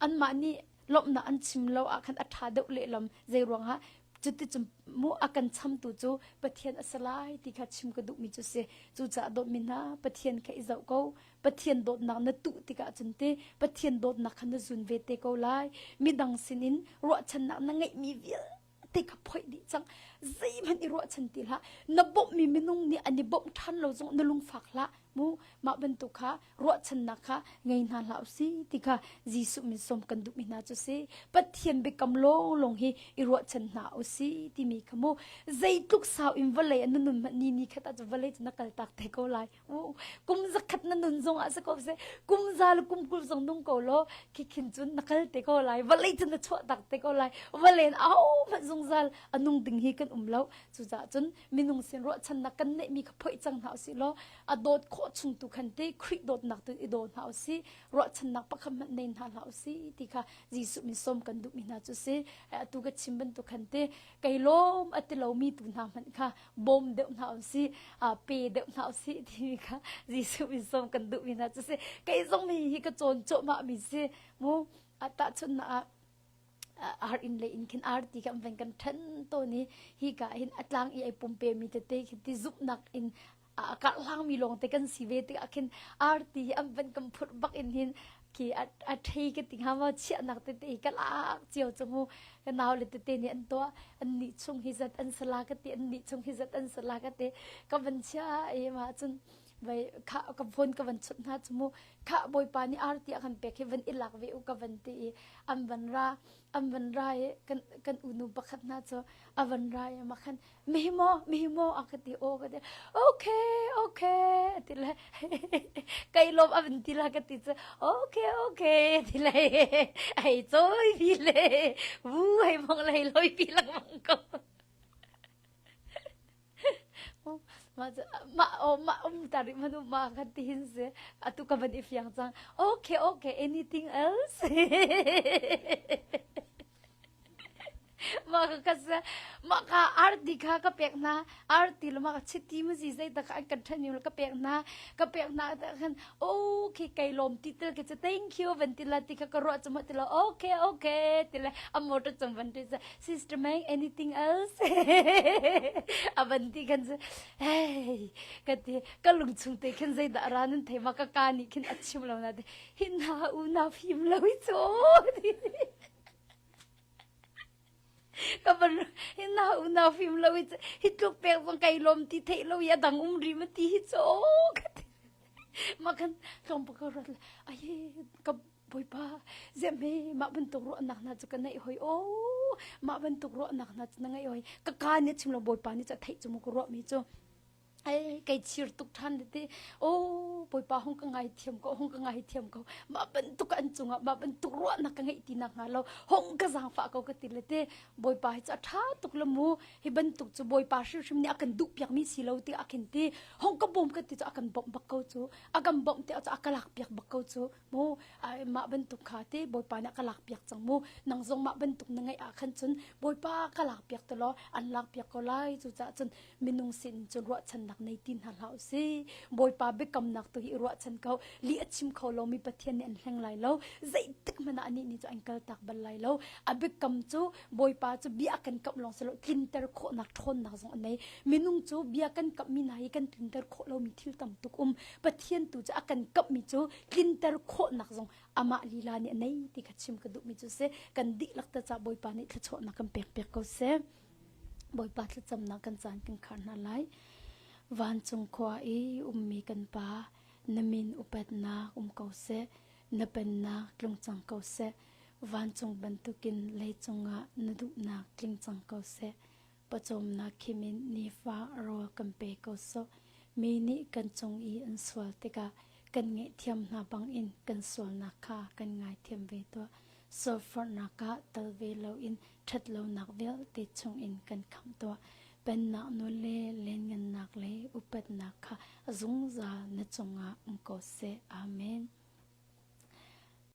Anmah nih lawmhnak an chim lo ah khan a ṭha deuh lehlam. Zei ruangah cuticun mu a kan chamtu cu Pathian a si lai ti kha chim ka duhmi cu si. Cucaah dawtmi hna Pathian kha i zoh ko. Pathian dawtnak na tuh tikah cun te Pathian dawtnak kha na zun ve te ko lai. Midang sinin ruahchannak na ngeihmi vialte kha phoih dih cang. Zeihmanh i ruahchan ti hlah. Na bawmhmi minung nih an i bawmh ṭhan lo zong na lungfak hlah. Mu mah bantuk kha ruahchannak kha ngei hna hlah usih ti kha Jesuh min sawm kan duhmi hna cu si. Pathian biakam lawnglawng hi i ruahchan hna usih timi kha mu zeitluk sau in vawlei an nun hmanh ni ni khat ah cu vawlei cu na kaltak te ko lai. Kum zakhat na nun zong ah si ko seh kum za le kum 20 zong nung ko law khikhin cun na kal te ko lai vawlei cun na chuah tak te ko lai vawlei in ahohmanh zungzal a nung ding hi kan um lo cucaah cun minung sin ruahchannak kan neihmi kha phoih cang hna usih law a dawt khawh chung tu khan te Khrih dawtnak tu i daw hna usih ruahchannak pakhat hmanh nei hna hlah usih ti kha Jesuh min sawm kan duhmi hna cu si atu ka chim bantuk khan te kei lawm a ti lomi tu hna hmanh kha bawm deuh hna usih pe deuh hna usih timi kha Jesuh min sawm kan duhmi hna cu si kei zong mi hi ka cawn cuahmah mi si mu tahchunhnak ah ar inn le inn khin arti kan van kan ṭhen tawn i hi ka hin a tlang i ai pumpe mi tete khi ti zumhnak in a karhlang mi lawng te kan si ve tikah khin arti hi an van kan phurh bak in hin khi a thei ka ti hnga maw chiahnak tete hi ka lak cio cu mu ka nau le tete nih an tuah an nih chung hi zat an sala ka ti an nih chung hi zat an sala ka ti ka van chia i ma cun vai kha ka phone ka van chut hna chu mu kha bawipa nih arti a kan pek hi van i lak ve u ka van ti i an van ra an van ra i kan kan unu pakhat hna cu a van ra i ma khan mihi maw mihi maw a ka ti aw ka ti okay okay ti le kai lom a van ti la ka ti cu okay okay ti le ai choi vi le vu hei mong lei loi pi lengmang ko Mah cu mah aw mah um ta rih hmanh u ma kan ti hin si atu ka van i fiang cang okay okay anything else mah ka ka sa mah ka arti kha ka pek hna arti le mah ka chiti mu zi zei tak an kan ṭhen mi ka pek hna ka pek hna ta khan okay kai lawm ti tel ke thank you van ti la ti kha ka ruah chu ma ti lo okay okay ti le a motor chung van ti Sister Meng, anything else? A van ti khan cu, hey, ka ti, ka lung chung te khin zeidah ra nan thei ma ka ka nih khin a chim lo na te, hi na u na fim lo i cu. Ka van hi na u na fim lo i cu, hi tluk pek zong kai lom ti theih lo i a dang um ri ma ti hi cu. Ka ti. Ma khan tlawm pa ka ruat le, ai ka Bawipa, ziahme mah bantuk ruahnak hna cu ka neih hoi o mah bantuk ruahnak hna cu na ngeih hoi ka ka nih chim lo Bawipa nih cu a theih cu mu ka ruahmi cu ai kei chir tuk ṭhan te o Bawipa hung ka ngai thiam ko hung ka ngai thiam ko mah bantuk an cungah mah bantuk ruahnak ka ngeih ti nak hnga lo hung ka zaangfah ko ka ti le te Bawipa hi cu a ṭha tuk le mu hi bantuk cu Bawipa hrimhrim nih a kan duh piakmi si lo ti a khin ti hung ka bawm ka ti cu a kan bawmh bak ko cu a kan bawmh te cu a ka lak piak bak ko cu mu mah bantuk kha te bawipa nih a ka lak piak cang mu nang zong mah bantuk na ngeih ah khan cun bawipa ka lak piak te law an lak piak ko lai cucaah cun minung sin cun ruahchannak nei ti hna hlah usih bawipa biakamnak tu hi ruahchan ko li a chim kho lomi pathian nih an hleng lai lo zeitik hmanh ah anih nih cu an kaltak bal lai lo a biakam cu bawipa cu bia kan kamh lawng si lo tlinter khawhnak ṭhawnnak zong a nei minung cu bia kan kamhmi hna hi kan tlinter khawh lomi thil tam tuk um pathian tu cu a kan kamhmi cu tlinter khawhnak zong amah lila nih a nei ti kha chim ka duhmi cu si kan dihlak ta ca bawipa nih thluachuahnak kan pek piak ko seh bawipa thlacamnak kan caan kan khar hna lai vancung khua i ummi kan pa na min upatnak um ko seh na pennak tlung cang ko seh vancung bantukin leicung ah na duhnak tling cang ko seh Pawcawmnak khim in nifa rawl kan pe ko sawh. Mi nih kan cung i an sual tikah kan ngaihthiam hna bangin kan sualnak kha kan ngaithiam ve tuah. Sualforhnak ah tal ve loin ṭhatlonak vialte chungin kan khamh tuah. Pennak nawl le lianngannak le upatnak kha zungzal na cungah um ko seh. Amen.